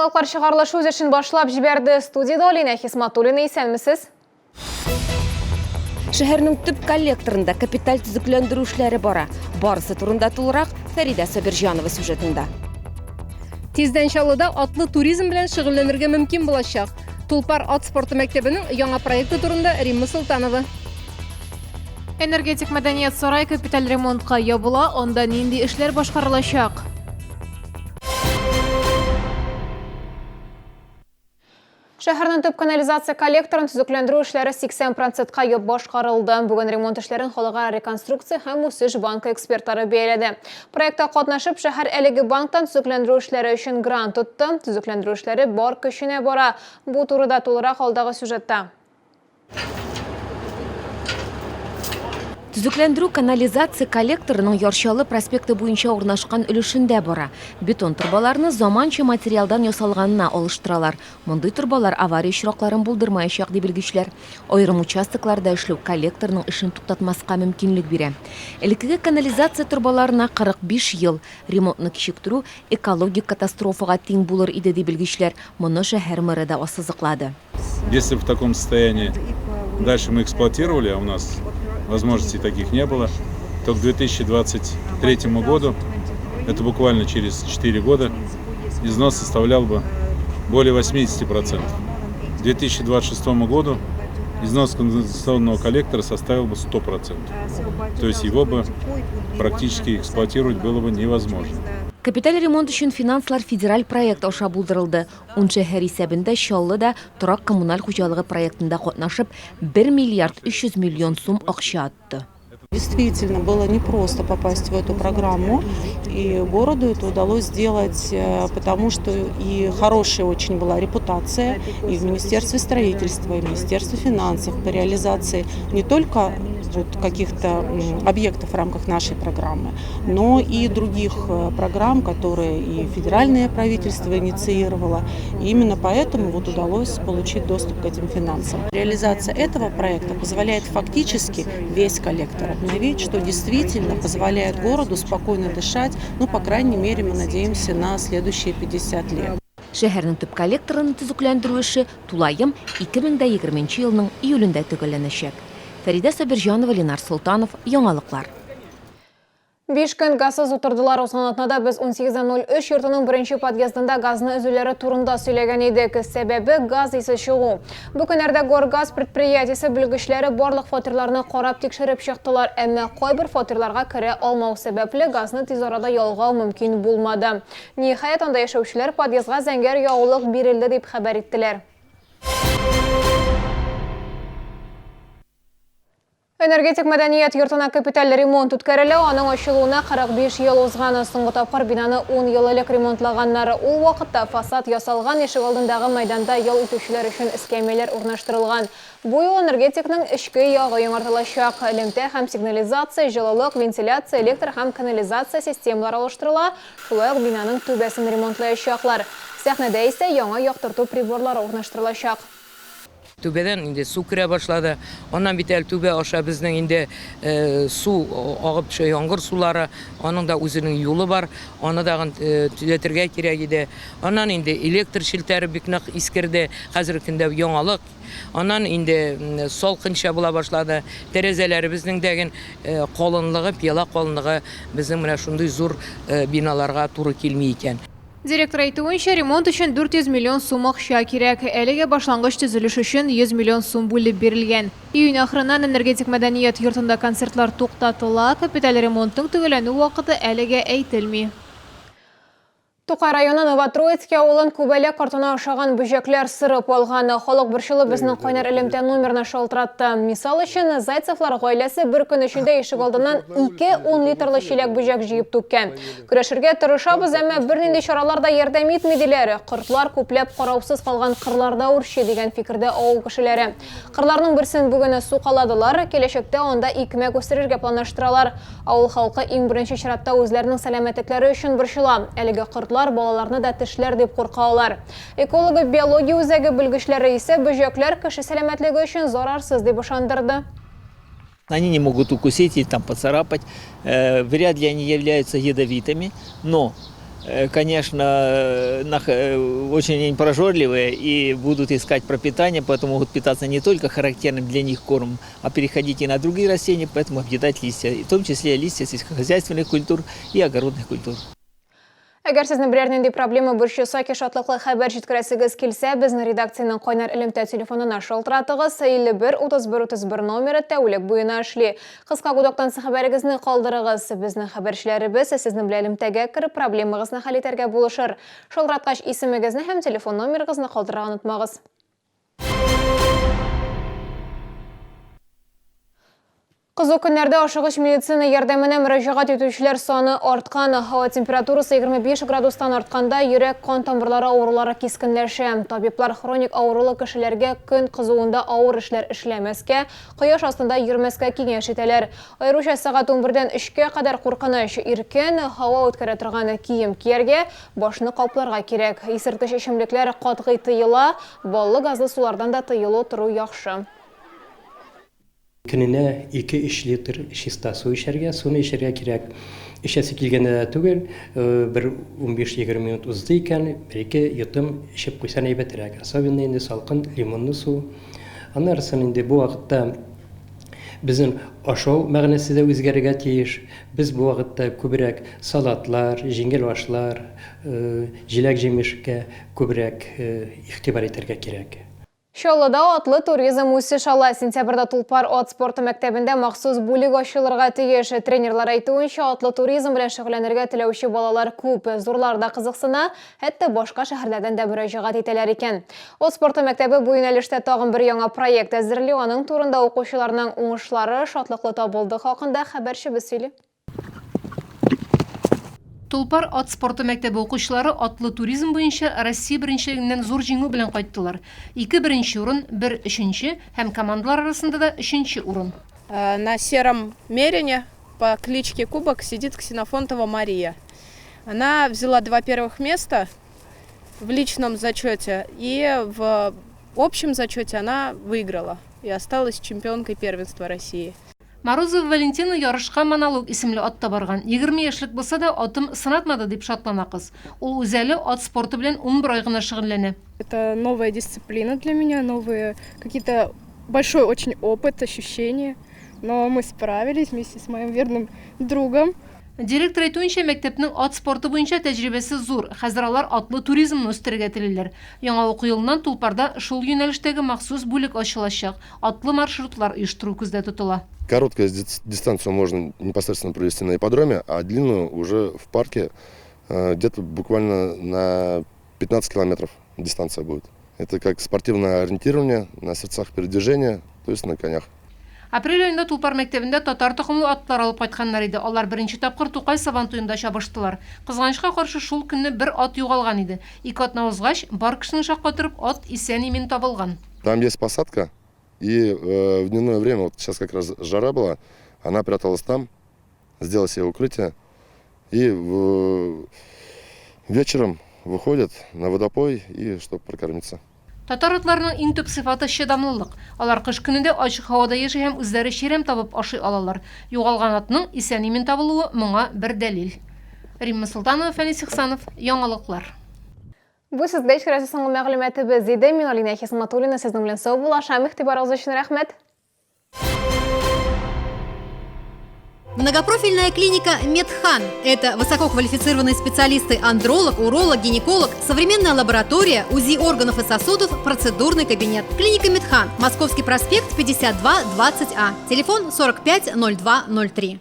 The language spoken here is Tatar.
Яңалыклар чыгарылышы үз эшен башлап җибәрде. Студиядә Алинә Хисматуллина, исәнмесез. Шәһәрнең төп коллекторында капиталь төзекләндерү эшләре бара. Барысы турында тулырак Фәридә Сабирҗанова сюжетында. Тиздән Чаллыда атлы туризм белән шөгыльләнергә мөмкин булачак. Тулпар ат спорты мәктәбенең яңа проекты турында Римма Солтанова. Энергетик мәдәният сарае капиталь ремонтка ябыла, анда нинди эшләр башкарылачак? Шәһәрнең төп канализация коллекторын төзекләндерү эшләре 80 процентка еп башкарылды. Бүген ремонт эшләрен Халыкара реконструкция һәм үсеш банкы экспертлары бәяләде. Проектта катнашып, шәһәр әлеге банктан төзекләндерү эшләре өчен грант отты. Төзекләндерү эшләре бар көченә бара. Бу турыда тулырак алдагы сюжетта. Төзекләндерү канализация коллекторының Яр Чаллы проспекты буенча урнашкан өлешендә бара. Бетон торбаларны заманча материалдан ясалганына алыштыралар. Мондый торбалар авария очракларын булдырмаячак, ди белгечләр. Аерым участокларда эшләү коллекторның эшен туктатмаска мөмкинлек бирә. Элеккеге канализация торбаларына 45 ел. Ремонтны кичектерү экологик катастрофага тиң булыр иде, ди белгечләр. Моны шәһәр мэры да ассызыклады. Если в таком состоянии дальше мы эксплуатировали, а у нас возможностей таких не было, то к 2023 году, это буквально через 4 года, износ составлял бы более 80%. К 2026 году износ канализационного коллектора составил бы 100%. То есть его бы практически эксплуатировать было бы невозможно. Капиталь ремонт өчен финанслар федераль проект аша булдырылды. Ун шәһәр исәбендә Чаллы да торак-коммуналь хуҗалыгы проектында катнашып, 1 миллиард 300 миллион сум акча отты. Действительно, было непросто попасть в эту программу, и городу это удалось сделать, потому что и хорошая очень была репутация и в Министерстве строительства, и в Министерстве финансов по реализации не только каких-то объектов в рамках нашей программы, но и других программ, которые и федеральное правительство инициировало. И именно поэтому удалось получить доступ к этим финансам. Реализация этого проекта позволяет фактически весь коллектор обновить, что действительно позволяет городу спокойно дышать, по крайней мере, мы надеемся на следующие 50 лет. Шәһәрнең төп коллекторын төзекләндерү эше тулаем 2020 елның июлендә төгәлләнәчәк. Фәридә Сабирҗанова, Ленар Солтанов, Яңалыклар. 5 көн газсыз утырдылар. Узган атнада без 18.03 йортының беренче подъездында газны өзүләре турында сөйләгән идек. Сәбәбе газ исе чыгу. Бу көннәрдә Горгаз предприятиесе белгечләре барлык фатирларны карап тикшереп чыктылар, әмма кайбер фатирларга керә алмау сәбәпле газны тиз арада ялгау мөмкин булмады. Ниһаять, анда яшәүчеләр подъездга зәңгәр ягулык бирелде дип хәбәр иттеләр. Энергетик мәдәният йортына капиталь ремонт үткәрелә, аның ачылуына 45 ел узган. Соңгы тапкыр бинаны 10 ел элек ремонтлаганнар. Ул вакытта фасад ясалган, ишегалдындагы мәйданда ял итүчеләр өчен эскәмияләр урнаштырылган. Бу юлы энергетикның эчке ягы яңартылачак. Элемтә һәм сигнализация, җылылык, вентиляция, электр һәм канализация системалары алыштырыла, шулай ук бинаның түбәсен ремонтлаячаклар. Сәхнәдә исә яңа яктырту приборлары урнаштырылачак. Түбәдән инде су керә башлады. Аннан бит әле түбә аша безнең инде су агып төшә, яңгыр сулары. Аның да үзенең юлы бар. Аны тагын төзәтергә кирәк иде. Аннан инде электр челтәре бик нык искерде. Хәзерге көндә яңалык. Аннан инде салкынча була башлады. Тәрәзәләребезнең дә калынлыгы, пыяла калынлыгы безнең менә шундый зур биналарга туры килми икән. Директор әйтүенчә, ремонт өчен 400 миллион сум акча кирәк. Әлегә башлангыч төзелеш өчен 100 миллион сум бүлеп бирелгән. Июнь ахырыннан Энергетик мәдәният йортында концертлар туктатыла, капиталь ремонтның төгәлләнү вакыты әлегә әйтелми. Тукай районы Новотроицкий авылын күбәләк кортына ошаган бөҗәкләр сырып алган. Халык борчылып безнең кайнар элемтә номерына шалтыратты. Мисал өчен, Зайцевлар гаиләсе бер көн эчендә ишегалдыннан ике ун литрлы чиләк бөҗәк җыеп түккән. Көрәшергә тырышабыз, әмма бернинди чаралар да ярдәм итми, диләр. Кортлар күпләп караусыз калган кырларда үрчи, дигән фикердә авыл кешеләре. Кырларның берсен бүген сукаладылар, киләчәктә анда икмәк үстерергә планлаштыралар. Авыл халкы иң беренче чиратта үзләренең сәламәтлекләре өчен борчыла. Әлеге кортлар балаларны да тешләр дип курка алар. Эколого-биология үзәге белгечләре исә бөҗәкләр кеше сәламәтлеге өчен зарарсыз дип ышандырды. Они не могут укусить или поцарапать. Вряд ли они являются ядовитыми, но конечно, очень они прожорливые и будут искать пропитание, поэтому могут питаться не только характерным для них кормом, а переходить и на другие растения, поэтому объедать листья, в том числе листья сельскохозяйственных культур и огородных культур. Әгәр сезне берәр нинди проблема борчыса, яки шатлыклы хәбәр җиткерәсегез килсә, безнең редакциянең кайнар элемтә телефонына шалтыратыгыз. 51 31 31 номеры тәүлек буена эшли. Кыска гудоктан соң хәбәрегезне калдырыгыз. Безнең хәбәрчеләребез сезнең белән элемтәгә кереп, проблемагызны хәл итәргә булышыр. Шалтыраткач исемегезне һәм телефон номерыгызны калдырырга онытмагыз. Кызу көннәрдә ашыгыч медицина ярдәменә мөрәҗәгать итүчеләр саны арткан. Һава температурасы 25 градустан артканда йөрәк-кан тамырлары авырулары кискенләшә. Табиблар хроник авырулы кешеләргә көн кызуында авыр эшләр эшләмәскә, кояш астында йөрмәскә киңәш итәләр. Аеруча сәгать унбердән өчкә кадәр куркыныч. Иркен һава үткәрә торган кием кияргә, башны капларга кирәк. Исерткеч эчемлекләр катгый тыела, баллы газлы сулардан да тыелу тору яхшы. Көненә ике-өч литр чиста су эчәргә, суны эчәргә кирәк. Эчәсе килгәндә дә түгел, бер унбиш-егерме минут узды икән, бер-ике йотым эчеп куйсаң әйбәтрәк. Особенно инде салкын лимонлы су. Аннарысын инде бу вакытта безнең ашау мәгънәсе дә үзгәрергә тиеш. Без бу вакытта күбрәк салатлар, җиңел ашлар, җиләк-җимешкә күбрәк игътибар итәргә кирәк. Чаллыда атлы туризм үсеш ала. Сентябрьдә Тулпар ат спорты мәктәбендә махсус бүлек ачылырга тиеш. Тренерлар әйтүенчә, атлы туризм белән шөгыльләнергә теләүче балалар күп. Зурлар да кызыксына, хәтта башка шәһәрләрдән дә мөрәҗәгать итәләр икән. Ат спорты мәктәбе бу юнәлештә тагын бер яңа проект әзерли. Аның турында укучыларның уңышлары, шатлыклы табылдык хакында хәбәрчебез сөйли. Тулпар ат спорты мәктәбе укучылары атлы туризм буенча Россия беренчелегеннән зур җиңү белән кайттылар. Ике беренче урын, бер өченче һәм командалар арасында да өченче урын. На сером мерине по кличке Кубок сидит Ксенофонтова Мария. Она взяла два первых места в личном зачете и в общем зачете она выиграла и осталась чемпионкой первенства России. Морозова Валентина ярышка Монолог исемле атта барган. Егерме яшьлек булса да, атым сынатмады, дип шатлана кыз. Ул үзе әле ат спорты белән унбер ай гына шөгыльләнә. Это новая дисциплина для меня, новые какие-то большой очень опыт, ощущения. Но мы справились вместе с моим верным другом. Директор әйтүенчә, мәктәпнең ат спорты буенча тәҗрибәсе зур. Хәзер алар атлы туризмны үстерергә телиләр. Яңа уку елыннан Тулпарда шул юнәлештәге махсус бүлек ачылачак. Атлы маршрутлар оештыру күздә тотыла. Короткую дистанцию можно непосредственно провести на ипподроме, а длинную уже в парке, где-то буквально на 15 километров дистанция будет. Это как спортивное ориентирование на средствах передвижения, то есть на конях. Апрель аенда Тулпар мәктәбендә татар токымлы атлар алып кайтканнар иде. Алар беренче тапкыр Тукай Сабантуенда чабыштылар. Кызганычка каршы, шул көнне бер ат югалган иде. Ике атна узгач, бар кешене шаккатырып, ат исән-имин табылган. Там есть посадка, и в дневное время, вот сейчас как раз жара была, она пряталась там, сделала себе укрытие, и вечером выходит на водопой, и чтобы прокормиться. Татар атларының иң төп сыйфаты чыдамлылык. Алар кыш көне дә ачык һавада яши һәм үзләре чирәм табып ашый алалар. Югалган атның исән-имин табылуы моңа бер дәлил. Римма Солтанова, Фәнис Ихсанов, Яңалыклар. Бу сезгә җиткерәсе соңгы мәгълүматыбыз иде. Мин Алинә Хисматуллина сезнең белән саубуллашам. Игътибарыгыз өчен рәхмәт. Многопрофильная клиника «Медхан» – это высококвалифицированные специалисты андролог, уролог, гинеколог, современная лаборатория, УЗИ органов и сосудов, процедурный кабинет. Клиника «Медхан», Московский проспект, 52 20А, телефон 45 02 03.